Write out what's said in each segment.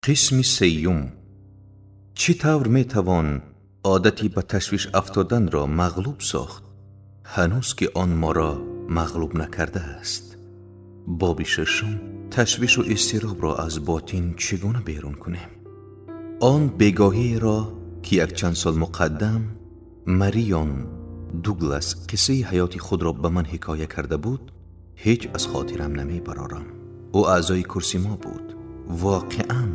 Қисми сеюм. Чӣ тавр метавон одати ба ташвиш афтоданро мағлуб сохт, ҳанӯз ки он моро мағлуб накардааст? Боби шашум. Ташвишу изтиробро аз ботин чӣ гуна берун кунем? Он бегоҳиеро, ки якчанд сол муқаддам Марион Дуглас қиссаи ҳаёти худро ба ман ҳикоя карда буд, ҳеҷ аз хотирам намебарорам. Ӯ аъзои курси мо буд. Воқеан,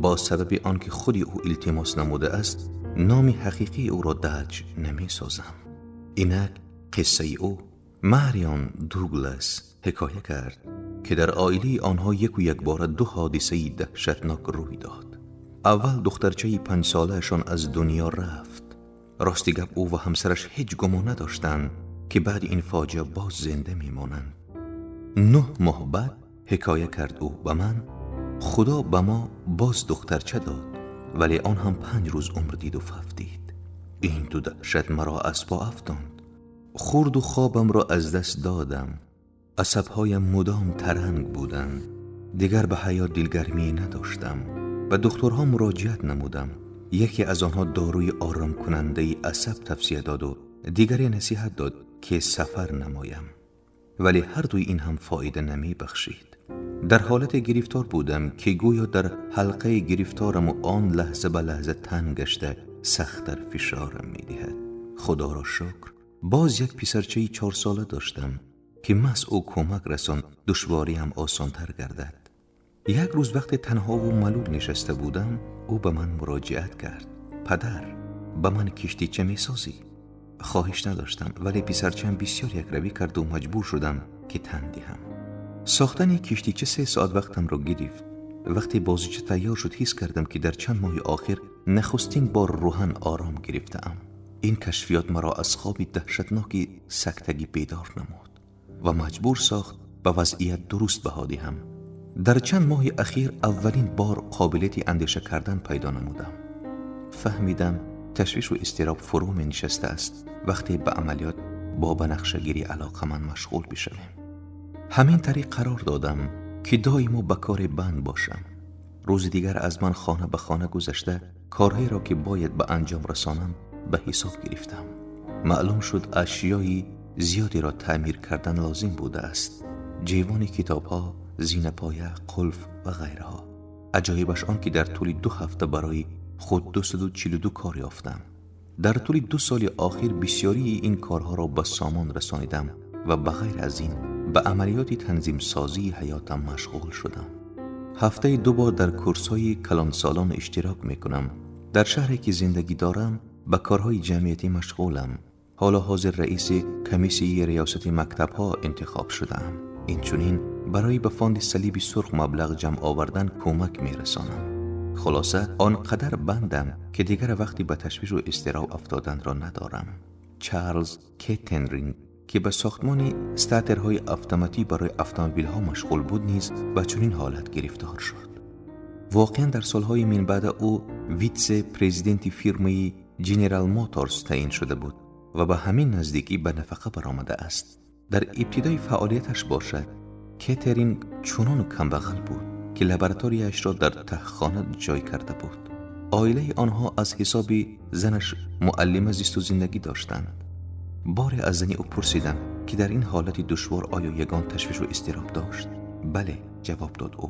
бо сабаби он ки худи ӯ илтимос намудааст, номи ҳақиқии ӯро дарҷ намесозам. Инак қиссаи ӯ. Марион Дуглас ҳикоя кард, ки дар оилаи онҳо яку якбора ду ҳодисаи даҳшатнок рӯй дод. Аввал духтарчаи 5-солаашон аз дунё рафт. Рости гап, ӯ ва ҳамсараш ҳеҷ гумон надоштанд, ки баъди ин фоҷиа боз зинда мемонанд. 9 моҳ баъд, ҳикоя кард ӯ ба ман, Худо ба мо боз духтарча дод, вале он ҳам 5 рӯз умр диду фавтид. Ин ду даҳшат маро аз по афтонд. Хӯрду хобамро аз даст додам. Асабҳоям мудом таранг буданд. Дигар ба ҳаёт дилгармӣ надоштам. Ба духтурҳо муроҷиат намудам. Яке аз онҳо доруи оромкунандаи асаб тавсия доду дигаре насиҳат дод, ки сафар намоям, вале ҳардуи ин ҳам фоида намебахшид. Дар ҳолате гирифтор будам, ки гӯё дар ҳалқаи гирифтораму он лаҳза ба лаҳза танг гашта, сахттар фишорам медиҳад. Худоро шукр, боз як писарчаи 4-сола доштам, ки маҳз ӯ кӯмак расонд душвориам осонтар гардад. Як рӯз, вақте танҳову малул нишаста будам, ӯ ба ман муроҷиат кард: «Падар, ба ман киштича месозӣ?» Хоҳиш надоштам, вале писарчаам бисёр якравӣ карду маҷбур шудам, ки тан диҳам. Сохтани киштича 3 соат вақтамро гирифт. Вақте бозича тайёр шуд, ҳис кардам, ки дар чанд моҳи охир нахустин бор рӯҳан ором гирифтаам. Ин кашфиёт маро аз хоби даҳшатноки сактагӣ бедор намуд ва маҷбур сохт ба вазъият дуруст баҳо диҳам. Дар чанд моҳи ахир аввалин бор қобилияти андеша кардан пайдо намудам. Фаҳмидам, ташвишу изтироб фурӯ менишастааст, вақте ба амалиёт бо банақшагирӣ алоқаманд машғул бишавем. Ҳамин тариқ қарор додам, ки доимо ба коре банд бошам. Рӯзи дигар аз ман хона ба хона гузашта, корҳоеро, ки бояд ба анҷом расонам, ба ҳисоб гирифтам. Маълум шуд, ашёи зиёдеро таъмир кардан лозим будааст: ҷевони китобҳо, зинапоя, қулф ва ғайраҳо. Аҷоибаш он, ки дар тӯли 2 ҳафта барои худ 242 кор ёфтам. Дар тӯли 2 соли охир бисёрии ин корҳоро ба сомон расонидам ва ба ғайр аз ин ба амалиёти танзимсозии ҳаётам машғул шудам. Ҳафтаи ду бор дар курсҳои калонсолон иштирок мекунам. Дар шаҳре, ки зиндагӣ дорам, ба корҳои ҷамъиятӣ машғулам. Ҳоло ҳозир раиси комиссияи риёсати мактабҳо интихоб шудаам. Инчунин барои ба фонди Салиби Сурх маблағ ҷамъ овардан кӯмак мерасонам. Хулоса, он қадар бандам, ки дигар вақти ба ташвишу изтироб афтоданро надорам. Чарлз Кеттеринг, ки ба сохтмони стартерҳои автоматӣ барои автомобилҳо машғул буд, низ ба чунин ҳолат гирифтор шуд. Воқеан, дар солҳои минбаъда ӯ витсе-президенти фирмаи General Motors таъин шуда буд ва ба ҳамин наздикӣ ба нафақа баромадааст. Дар ибтидои фаъолияташ бошад, Кеттеринг чунон камбағал буд, ки лабораторияшро дар таҳхона ҷой карда буд. Оилаи онҳо аз ҳисоби занаш муаллима зисту зиндагӣ доштанд. Боре аз зани ӯ пурсидам, ки дар ин ҳолати душвор оё ягон ташвишу изтироб дошт. «Бале», ҷавоб дод ӯ,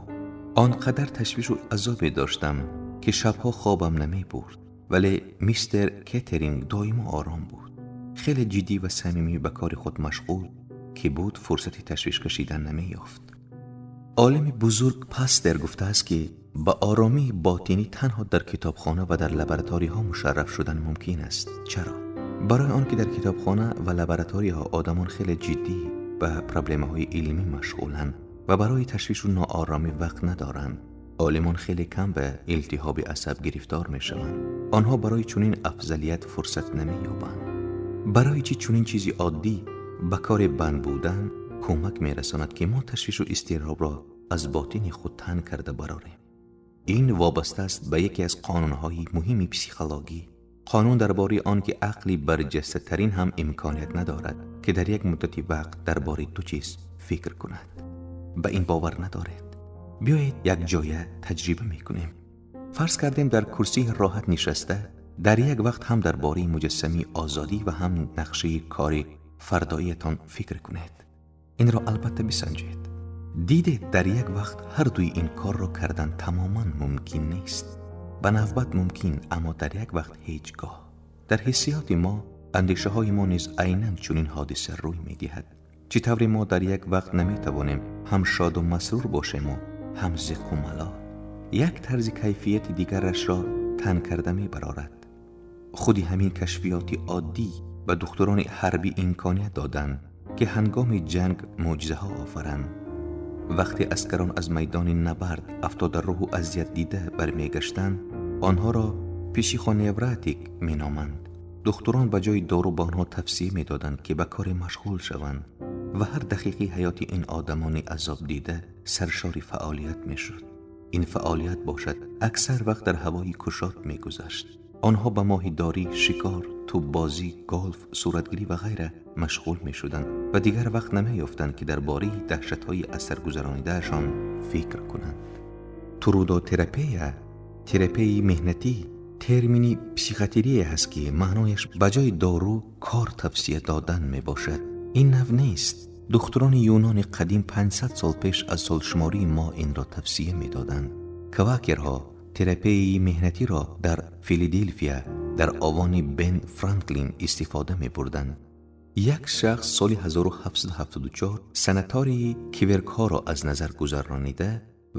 «он қадар ташвишу азобе доштам, ки шабҳо хобам намебурд». Вале мистер Кеттеринг доимо ором буд. Хеле ҷиддӣ ва самимӣ ба кори худ машғул ки буд, фурсати ташвиш кашидан намеёфт. Олими бузург Пастер гуфтааст, ки ба оромии ботинӣ танҳо дар китобхона ва дар лабораторияҳо мушарраф шудан мумкин аст. Чаро? Барои он ки дар китобхона ва лабораторияҳо одамон хеле ҷиддӣ ба проблемаҳои илмӣ машғуланд ва барои ташвишу нооромӣ вақт надоранд. Олимон хеле кам ба илтиҳоби асаб гирифтор мешаванд. Онҳо барои чунин афзалият фурсат намеёбанд. Барои чӣ чунин чизи оддӣ, ба коре банд будан, кӯмак мерасонад, ки мо ташвишу изтиробро аз ботини худ танг карда барорем? Ин вобаста аст ба яке аз қонунҳои муҳими психологӣ, қонун дар бораи он ки ақли барҷастатарин ҳам имконият надорад, ки дар як муддати вақт дар бораи ду чиз фикр кунад. Ба ин бовар надоред? Биёед, якҷоя таҷриба мекунем. Фарз кардем, дар курсии роҳат нишаста, дар як вақт ҳам дар бораи муҷассамаи озодӣ ва ҳам нақшаи кори фардоиятон фикр кунед. Инро албатта бисанҷед. Дидед, дар як вақт ҳар дуи ин корро кардан тамоман мумкин нест. Ба навбат мумкин, аммо дар як вақт ҳеҷ гоҳ. Дар ҳиссиёти мо, андешаҳои мо низ айнан чунин ҳодиса рӯй медиҳад. Чӣ тавре мо дар як вақт наметавонем ҳам шоду масрур бошему, ҳам зиқу малол. Як тарзи кайфияти дигарашро тан карда мебарорад. Худи ҳамин кашфиёти оддӣ ба духтурони ҳарбӣ имконият доданд, ки ҳангоми ҷанг мӯъҷизаҳо офаранд. Вақте аскарон аз майдони набард афтода рӯҳу азиятдида бармегаштанд, онҳоро психоневротик меноманд. Духтурон ба ҷои дору ба онҳо тавсия медоданд, ки ба коре машғул шаванд, ва ҳар дақиқаи ҳаёти ин одамони азобдида саршори фаъолият мешуд. Ин фаъолият бошад, аксар вақт дар ҳавои кушод мегузашт. Онҳо ба моҳидорӣ, шикор, тӯббозӣ, голф, суратгирӣ ва ғайра машғул мешуданд ва дигар вақт намеёфтанд, ки дар бораи даҳшатҳои аз сар гузаронидаашон фикр кунанд. Трудотерапия, терапияи меҳнатӣ, термини психиатрие ҳаст, ки маънояш ба ҷои дору кор тавсия додан мебошад. Ин нав нест. Духтурони юнони қадим 500 сол пеш аз солшумории мо инро тавсия медоданд. Квакерҳо терапияи меҳнатиро дар Филаделфия дар овони Бен Франклин истифода мебурданд. Як шахс соли 1774 санатории квакерҳоро аз назар гузаронида,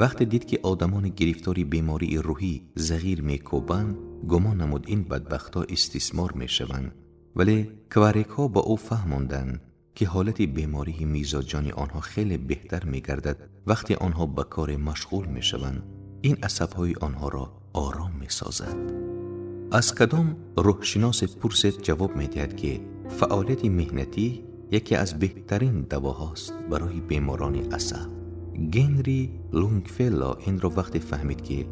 вақте дид, ки одамони гирифтори бемории рӯҳӣ зағир мекӯбанд, гумон намуд, ин бадбахтҳо истисмор мешаванд. Вале квакерҳо ба ӯ фаҳмонданд, ки ҳолати бемории мизоҷони онҳо хеле беҳтар мегардад, вақте онҳо ба коре машғул мешаванд. Ин асабҳои онҳоро ором месозад. Аз кадом рӯҳшиносе пурсед, ҷавоб медиҳад, ки фаъолияти меҳнатӣ яке аз беҳтарин давоҳост барои беморони асаб. Генри Лонгфелло инро вақте фаҳмид, ки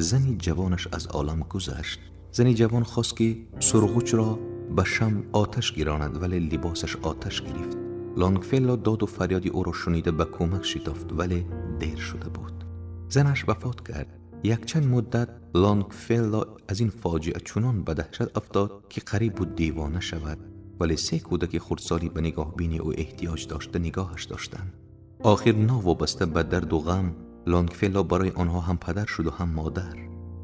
зани ҷавонаш аз олам гузашт. Зани ҷавон хост, ки сурғучро ба шам оташ гиронад, вале либосаш оташ гирифт. Лонгфелло доду фарёди ӯро шунида, ба кӯмак шитофт, вале дер шуда буд. Занаш вафот кард. Якчанд муддат Лонгфелло аз ин фоҷиа чунон ба даҳшат афтод, ки қариб буд девона шавад, вале се кӯдаки хурдсолӣ ба нигоҳбини ӯ эҳтиёҷ дошта, нигоҳаш доштанд. Охир, новобаста ба дарду ғам, Лонгфелло барои онҳо ҳам падар шуду, ҳам модар.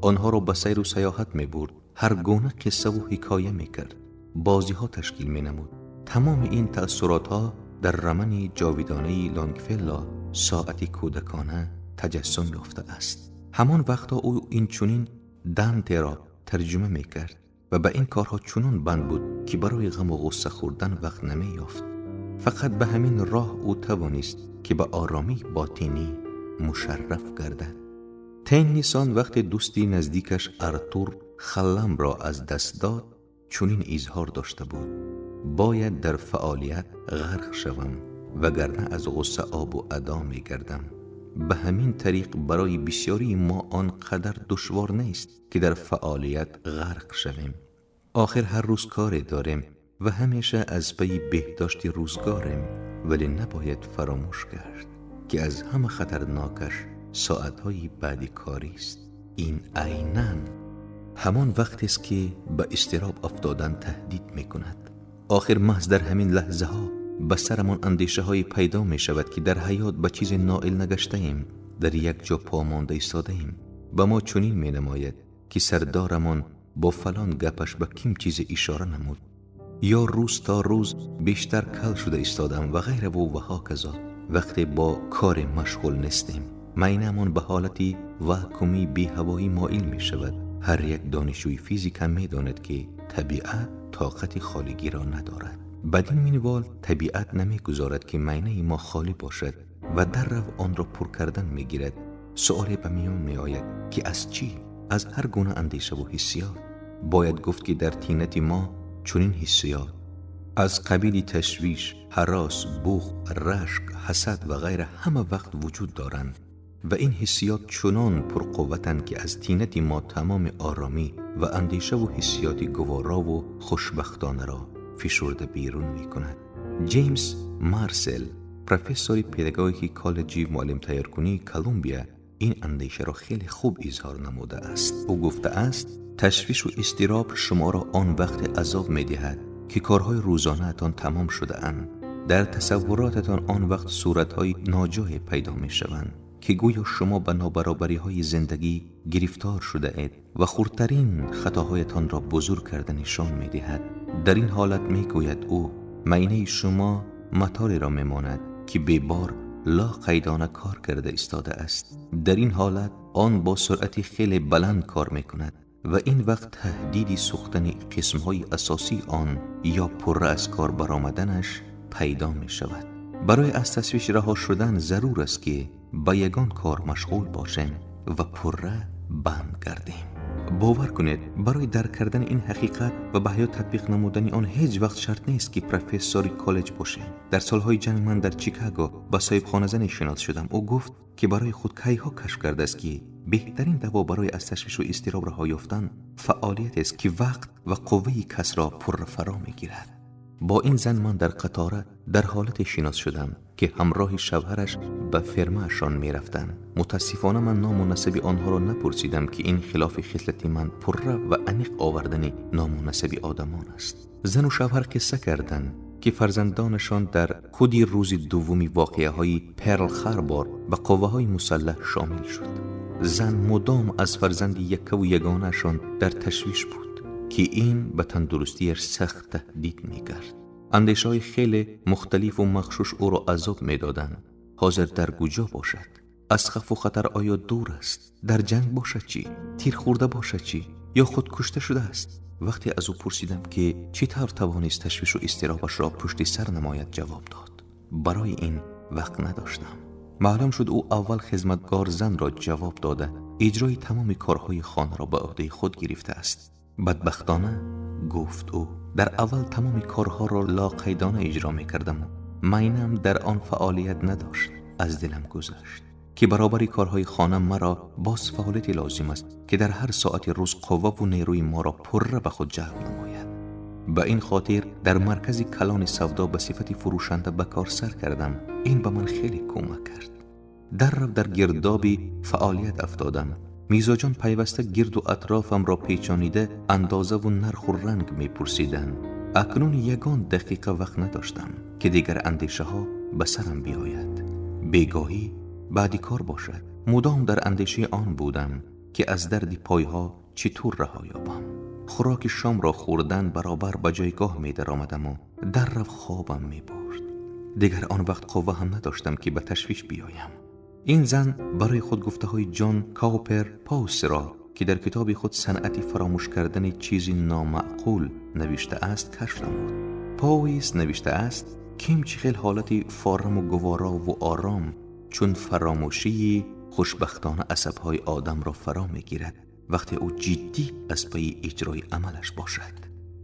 Онҳоро ба сайру саёҳат мебурд, ҳар гуна қиссаву ҳикоя мекард, бозиҳо ташкил менамуд. Тамоми ин таассуротҳо дар романи ҷовидонаи Лонгфелло «Соати кӯдакона» таҷассум ёфтааст. Ҳамон вақтҳо ӯ инчунин Дантеро тарҷума мекард ва ба ин корҳо чунон банд буд, ки барои ғаму ғусса хӯрдан вақт намеёфт. Фақат ба ҳамин роҳ ӯ тавонист, ки ба оромии ботинӣ мушарраф гардад. Теннисон вақте дӯсти наздикаш Артур Халламро аз даст дод, чунин изҳор дошта буд: «Бояд дар фаъолият ғарқ шавам, вагарна аз ғусса обу адо мегардам». Ба ҳамин тариқ, барои бисёрии мо он қадар душвор нест, ки дар фаъолият ғарқ шавем. Охир ҳар рӯз коре дорем ва ҳамеша аз пайи беҳдошти рӯзгорем. Вале набояд фаромӯш кард, ки аз ҳама хатарнокаш соатҳои баъди корист. Ин айнан ҳамон вақтест, ки ба изтироб афтодан таҳдид мекунад. Охир маҳз дар ҳамин лаҳзаҳо ба сарамон андешаҳое пайдо мешавад, ки дар ҳаёт ба чизе ноил нагаштаем, дар як ҷо помонда истодаем. Ба мо чунин менамояд, ки сардорамон бо фалон гапаш ба ким чизе ишора намуд, ё рӯз то рӯз бештар кал шуда истодам ва ғайраву ва ҳоказо. Вақте бо коре машғул нестем, майнаамон ба ҳолати вакуумии беҳавоӣ моил мешавад. Ҳар як донишҷӯи физика медонад, ки табиат тоқати холигиро надорад. Бадин минвол, табиат намегузорад, ки майнаи мо холӣ бошад, ва даррав онро пур кардан мегирад. Суоле ба миён меояд, ки аз чӣ? Аз ҳар гуна андешаву ҳиссиёт. Бояд гуфт, ки дар тинати мо чунин ҳиссиёт аз қабили ташвиш, ҳарос, буғз, рашк, ҳасад ва ғайра ҳама вақт вуҷуд доранд ва ин ҳиссиёт чунон пурқувватанд, ки аз тинати мо тамоми оромӣ ва андешаву ҳиссиёти гуворову хушбахтонаро фишурда берун мекунад. Ҷеймс Марсел, профессори педагогики коллеҷи муаллимтайёркунии Колумбия, Ин андешаро хеле хуб изҳор намудааст. Ӯ гуфтааст: ташвишу изтироб шуморо он вақте азоб медиҳад, ки корҳои рӯзонаатон тамом шудаанд. Дар тасаввуротатон он вақт суратҳои ноҷое пайдо мешаванд, ки гӯё шумо ба нобаробариҳои зиндагӣ гирифтор шудаед ва хурдтарин хатоҳоятонро бузург карда нишон медиҳад. Дар ин ҳолат, мегӯяд ӯ, майнаи шумо мотореро мемонад, ки бебор лоқайдона кор карда истодааст. Дар ин ҳолат он бо суръати хеле баланд кор мекунад ва ин вақт таҳдиди сӯхтани қисмҳои асосии он ё пурра аз кор баромаданаш пайдо мешавад. Барои аз ташвиш раҳо шудан зарур аст, ки ба ягон кор машғул бошем ва пурра банд гардем. Бовар кунед, барои дарк кардани ин ҳақиқат ва ба ҳаёт татбиқ намудани он ҳеҷ вақт шарт нест, ки профессори коллеҷ бошем. Дар солҳои ҷанг ман дар Чикаго ба соҳибхоназане шинос шудам. Ӯ гуфт, ки барои худ кайҳо кашф кардааст, ки беҳтарин даво барои аз ташвишу изтироб раҳо ёфтан фаъолиятест, ки вақт ва қувваи касро пурра фаро мегирад. Бо ин зан ман дар қатора дар ҳолате шинос шудам, ки ҳамроҳи шавҳараш ба фермаашон мерафтанд. Мутаассифона, ман ному насаби онҳоро напурсидам, ки ин хилофи хислати ман пурра ва аниқ овардани ному насаби одамон аст. Зану шавҳар қисса карданд, ки фарзандонашон дар худи рӯзи дуввуми воқеаҳои Перл Харбор ба қувваҳои мусаллаҳ шомил шуд. Зан мудом аз фарзанди яккаву ягонаашон дар ташвиш буд, ки ин ба тандурустиаш сахт таҳдид мекард. Андешаҳои хеле мухталифу мағшуш ӯро азоб медоданд. Ҳозир дар куҷо бошад? Аз хавфу хатар оё дур аст? Дар ҷанг бошад чӣ? Тир хӯрда бошад чӣ? Ё худ кушта шудааст? Вақте аз ӯ пурсидам, ки чӣ тавр тавонист ташвишу изтиробашро пушти сар намояд, ҷавоб дод: «Барои ин вақт надоштам». Маълум шуд, ӯ аввал хизматгор занро ҷавоб дода, иҷрои тамоми корҳои хонаро ба ӯҳдаи худ гирифтааст. «Бадбахтона, — гуфт ӯ, — дар аввал тамоми корҳоро лоқайдона иҷро мекардаму майнаам дар он фаъолият надошт. Аз дилам гузашт, ки баробари корҳои хона маро боз фаъолияте лозим аст, ки дар ҳар соати рӯз қувваву нерӯи моро пурра ба худ ҷалб намояд. Ба ин хотир дар маркази калони савдо ба сифати фурӯшанда ба кор сар кардам. Ин ба ман хеле кӯмак кард. Даррав дар гирдоби фаъолият афтодам. Мизоҷон пайваста гирду атрофамро печонида, андозаву нарху ранг мепурсиданд. Акнун ягон дақиқа вақт надоштам, ки дигар андешаҳо ба сарам биёяд. Бегоҳӣ баъди кор бошад, мудом дар андешаи он будам, ки аз дарди пойҳо чӣ тур раҳо ёбам. Хӯроки шомро хӯрдан баробар ба ҷойгоҳ медаромадаму даррав хобам мебурд. Дигар он вақт қувва ҳам надоштам, ки ба ташвиш биёям». Ин зан барои худ гуфтаҳои Ҷон Каупер Паусро, ки дар китоби худ «Санъати фаромӯш кардани чизи номаъқул» навиштааст, кашф намуд. Пауис навиштааст: ким чӣ хел ҳолати фораму гуворову ором чун фаромӯшии хушбахтона асабҳои одамро фаро мегирад, вақте ӯ ҷиддӣ аз пайи иҷрои амалаш бошад.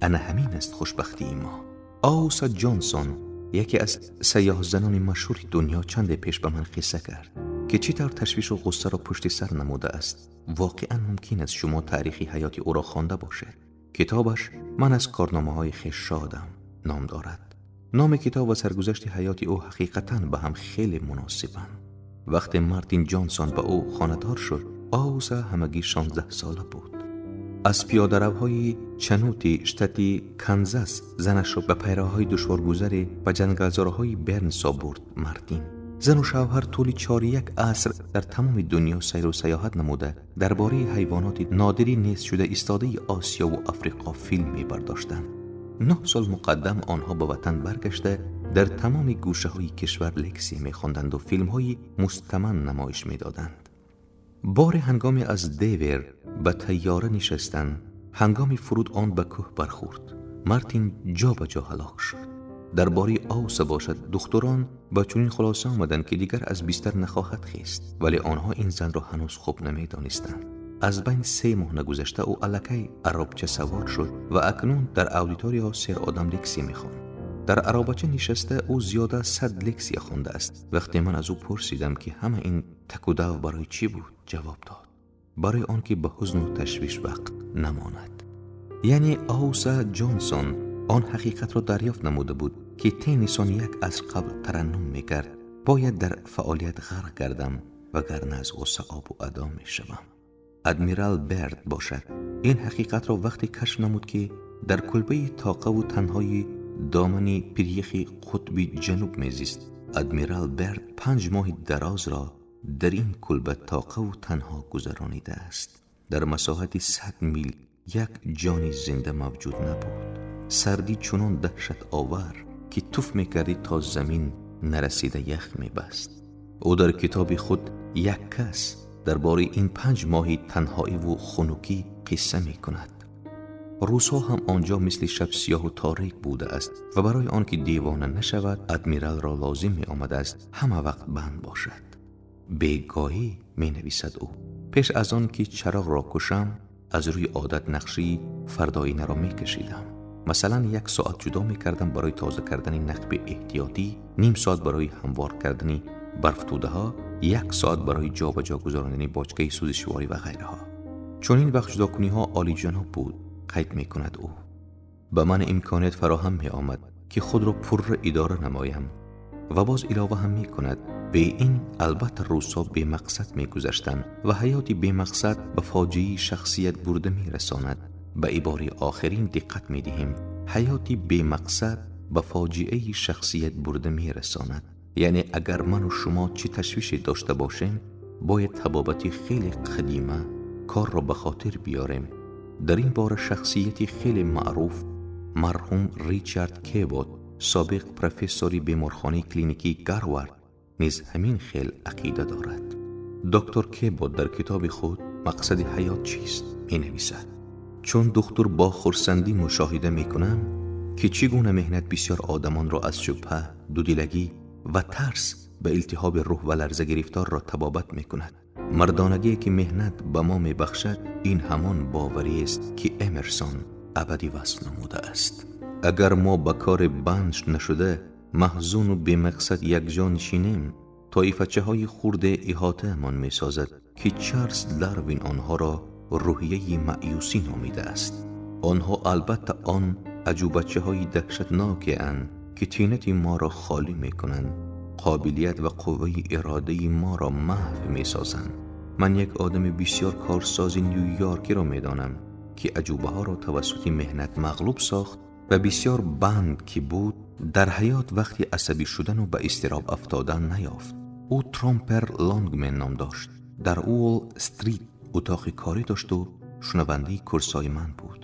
Ана ҳамин аст хушбахтии мо. Оуса Ҷонсон, яке аз сайёҳзанони машҳури дунё, чанде пеш ба ман қисса кард, ки чӣ тавр ташвишу ғуссаро пушти сар намудааст. Воқеан мумкин аст, шумо таърихи ҳаёти ӯро хонда бошед. Китобаш «Ман аз корномаҳои хеш шодам» ном дорад. Номи китоб ва саргузашти ҳаёти ӯ ҳақиқатан ба ҳам хеле муносибанд. Вақте Мартин Ҷонсон ба ӯ хонадор шуд, Оуса ҳамагӣ 16 сола буд. Аз пиёдаравҳои Чанути штати Канзас занашро ба пайраҳаҳои душворгузаре ба ҷангалзорҳои Бернсо бурд Мартин. Зану шавҳар тӯли чоряк аср дар тамоми дунё сайру саёҳат намуда, дар бораи ҳайвоноти нодири нестшуда истодаи Осиёву Африқо филм мебардоштанд. 9 сол муқаддам онҳо ба ватан баргашта, дар тамоми гӯшаҳои кишвар лексия мехонданду филмҳои мустаманд намоиш медоданд. Боре ҳангоме аз Девер ба тайёра нишастанд, ҳангоми фуруд он ба кӯҳ бархӯрд. Мартин ҷо ба ҷо ҳалок шуд. Дар бораи Оуса бошад, духтурон ба чунин хулоса омаданд, ки дигар аз бистар нахоҳад хест. Вале онҳо ин занро ҳанӯз хуб намедонистанд. Аз байн 3 моҳ нагузашта, ӯ аллакай аробча савор шуд ва акнун дар аудиторияҳо сер одам лексия мехонд. Дар аробача нишаста, ӯ зиёда аз 100 лексия хондааст. Вақте ман аз ӯ пурсидам, ки ҳама ин такудав барои чӣ буд, ҷавоб дод: барои он ки ба ҳузну ташвиш вақт намонад. Яъне Оуса Ҷонсон он ҳақиқатро дарёфт намуда буд, ки Теннисон як аср қабл тараннум мекард: «Бояд дар фаъолият ғарқ гардам». Вагарна аз ғусса обу адо мешавам. Адмирал Берд бошад, ин ҳақиқатро вақте кашф намуд, ки дар кулбаи тоқаву танҳои домани пиряхи қутби ҷануб мезист. Адмирал Берд 5 моҳи дарозро дар ин кулба тоқаву танҳо гузаронидааст. Дар масоҳати 100 мил як ҷони зинда мавҷуд набуд. Сардӣ чунон даҳшатовар, ки туф мекардӣ, то замин нарасида ях мебаст. Ӯ дар китоби худ «Як кас» дар бораи ин 5 моҳи танҳоиву хунукӣ қисса мекунад. Рӯзҳо ҳам он ҷо мисли шаб сиёҳу торик будааст ва барои он ки девона нашавад, адмиралро лозим меомадааст ҳама вақт банд бошад. «Бегоҳӣ, — менависад ӯ, — пеш аз он ки чароғро кушам, аз рӯи одат нақшаи фардоинаро мекашидам. Масалан, як соат ҷудо мекардам барои тоза кардани нақби эҳтиётӣ, ним соат барои ҳамвор кардани барфтӯдаҳо, як соат барои ҷобаҷо гузаронидани бочкаи сӯзишворӣ ва ғайраҳо. Чунин вақтҷудокуниҳо олиҷаноб буд, — қайд мекунад ӯ. — Ба ман имконият фароҳам меомад, ки худро пурра идора намоям». Ва боз илова ҳам мекунад: «Бе ин, албатта, рӯзҳо бемақсад мегузаштанд ва ҳаёти бемақсад ба фоҷиаи шахсият бурда мерасонад». Ба ибораи охирин диққат медиҳем: ҳаёти бемақсад ба фоҷиаи шахсият бурда мерасонад. Яъне агар ману шумо чӣ ташвише дошта бошем, бояд табобати хеле қадима корро ба хотир биёрем. Дар ин бора шахсияти хеле маъруф, марҳум Ричард Кебот, собиқ профессори беморхонаи клиникии Гарвард, низ ҳамин хел ақида дорад. Доктор Кебот дар китоби худ «Мақсади ҳаёт чист» менависад: «Чун духтур бо хурсандӣ мушоҳида мекунам, ки чӣ гуна меҳнат бисёр одамонро аз шубҳа, дуdiлагӣ ва тарс ба илтиҳоби рӯҳ ва ларза гирифторро табобат мекунад. Мардонагие, ки меҳнат ба мо мебахшад, ин ҳамон бовариест, ки Эмерсон абадӣ васф намудааст. Агар мо ба кори банд нашуда, маҳзуну бемақсад якҷо нишинем, тоифачаҳои хурде иҳотаамон месозад, ки Чарлз Дарвин онҳоро рӯҳияи маъюсӣ номидааст. Онҳо албатта он аҷубачаҳои даҳшатнокеанд, ки тинати моро холӣ мекунанд, қобилият ва қувваи иродаи моро маҳв месозанд. Ман як одами бисёр корсози Нью-Йоркиро медонам, ки аҷубаҳоро тавассути меҳнат мағлуб сохт ва бисёр банд ки буд, дар ҳаёт вақти асабӣ шудану ба изтироб афтодан наёфт. Ӯ Тромпер Лонгмен ном дошт. Дар Уолл Стрит утоқи корӣ дошту шунавандаи курсҳои ман буд.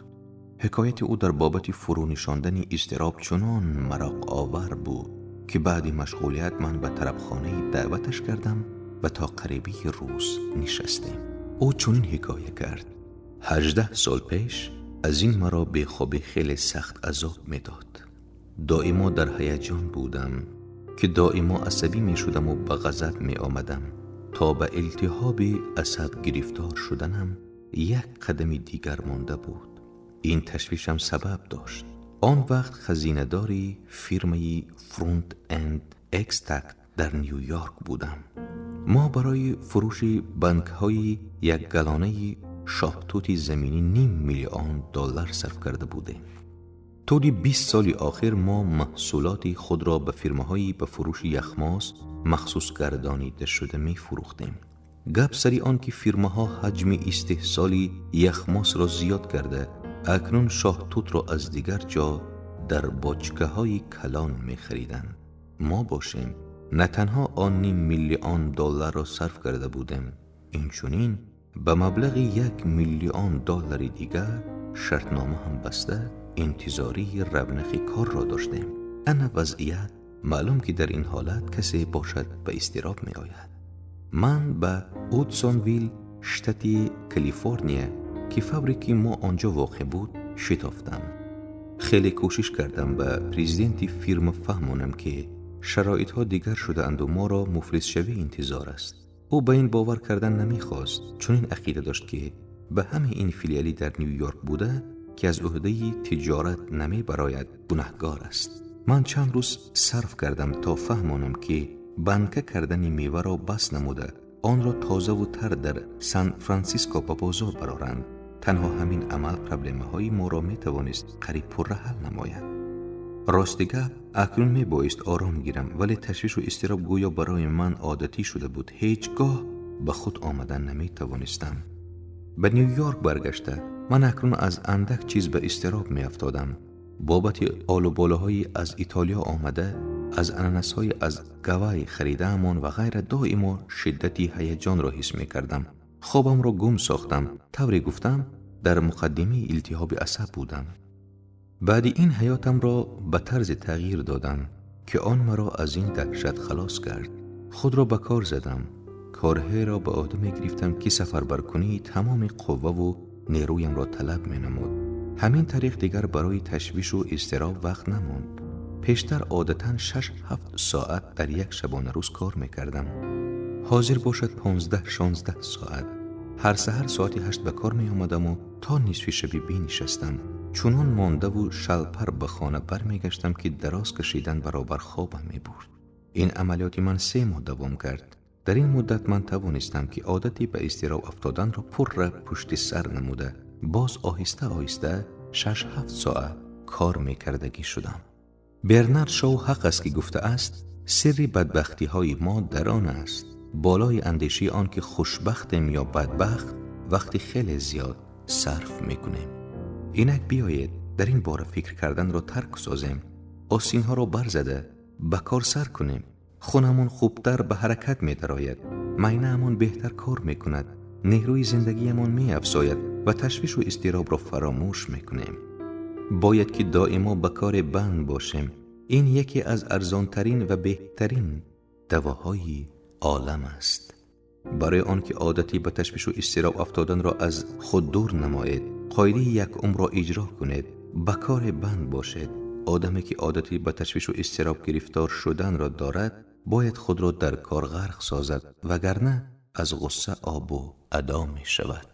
Ҳикояти ӯ дар бобати фурӯ нишондани изтироб чунон мароқовар буд, ки баъди машғулият ман ба тарабхонаи даъваташ кардам ва то қарибии рӯз нишастем. Ӯ чунин ҳикоя кард: 18 сол пеш аз ин маро бехобӣ хеле сахт азоб медод. Доимо дар ҳаяҷон будам, ки доимо асабӣ мешудаму ба ғазаб меомадам. То ба илтиҳоби асаб гирифтор шуданам як қадами дигар монда буд. Ин ташвишам сабаб дошт. Он вақт хазинадори фирмаи Фрунт энд Экстакт дар Нью-Йорк будам. Мо барои фурӯши банкҳои якгалонаи шоҳтути заминӣ ним миллион доллар сарф карда будем. Тӯли 20 соли охир мо маҳсулоти худро ба фирмаҳои ба фурӯши яхмоз махсус гардонида шуда мефурӯхтем. Гап сари он ки фирмаҳо ҳаҷми истеҳсоли яхмосро зиёд карда, акнун шоҳтутро аз дигар ҷо дар бочкаҳои калон мехариданд. Мо бошем, на танҳо он ним миллион долларро сарф карда будем, инчунин ба маблағи 1 миллион доллари дигар шартнома ҳам баста, интизории равнақи корро доштем. Ана вазъият. Маълум, ки дар ин ҳолат касе бошад, ба изтироб меояд. Ман ба Удсонвилл, штати Калифорния, ки фабрики мо он ҷо воқеъ буд, шитофтам. Хеле кӯшиш кардам ба президенти фирма фаҳмонам, ки шароитҳо дигар шудаанду моро муфлисшавӣ интизор аст. Ӯ ба ин бовар кардан намехост. Чунин ақида дошт, ки ба ҳамаи ин филиалӣ дар Нью-Йорк буда, ки аз ӯҳдаи тиҷорат намебарояд, гунаҳгор аст. Ман чанд рӯз сарф кардам, то фаҳмонам, ки банка кардани меваро бас намуда, онро тозаву тар дар Сан Франсиско ба бозор бароранд. Танҳо ҳамин амал проблемаҳои моро метавонист қариб пурра ҳал намояд. Рости гап, акнун мебоист ором гирам, вале ташвишу изтироб гӯё барои ман одатӣ шуда буд. Ҳеҷ гоҳ Ба худ омадан наметавонистам. Ба Ню-Йорк баргашта ман акнун аз андак чиз ба изтироб меафтодам. Бобати олуболуҳои аз Итолиё омада, аз ананасҳои аз Гавай харидаамон ва ғайра доимо шиддати ҳаяҷонро ҳис мекардам. Хобамро гум сохтам. Тавре гуфтам, дар муқаддимаи илтиҳоби асаб будам. Баъди ин ҳаётамро ба тарзе тағйир додам, ки он маро аз ин даҳшат халос кард. Худро ба кор задам. Корҳоеро ба ӯҳда мегирифтам, ки сафарбаркунии тамоми қувваву нерӯямро талаб менамуд. Ҳамин тариқ дигар барои ташвишу изтироб вақт намонд. Пештар одатан 6-7 соат дар як шабонарӯз кор мекардам. Ҳозир бошад 15-16 соат. Ҳар саҳар соати 8 ба кор меомадаму то нисфи шаби бинишастам. Чунон мондаву шалпар ба хона бармегаштам, ки дароз кашидан баробар хобам мебурд. Ин амалиёти ман 3 моҳ давом кард. Дар ин муддат ман тавонистам, ки одати ба изтироб афтоданро пурра пушти сар намуда, боз оҳиста оҳиста 6-7 соат кор мекардагӣ шудам. Бернард Шоу ҳақ аст, ки гуфтааст: сирри бадбахтиҳои мо дар он аст, болои андешаи он ки хушбахтем ё бадбахт вақти хеле зиёд сарф мекунем. Инак биёед, дар ин бора фикр карданро тарк созем, осинҳоро барзада ба кор сар кунем. Хунамон хубтар ба ҳаракат медарояд, майнаамон беҳтар кор мекунад, нерӯи зиндагиямон меафзояд ва ташвишу изтиробро фаромӯш мекунем. Бояд ки доимо ба коре банд бошем. Ин яке аз арзонтарин ва беҳтарин давоҳои олам аст. Барои он ки одати ба ташвишу изтироб афтоданро аз худ дур намоед, қоидаи якумро иҷро кунед: ба коре банд бошед. Одаме ки одати ба ташвишу изтироб гирифтор шуданро дорад, бояд худро дар кор ғарқ созад, вагарна аз ғусса обу адо мешавад.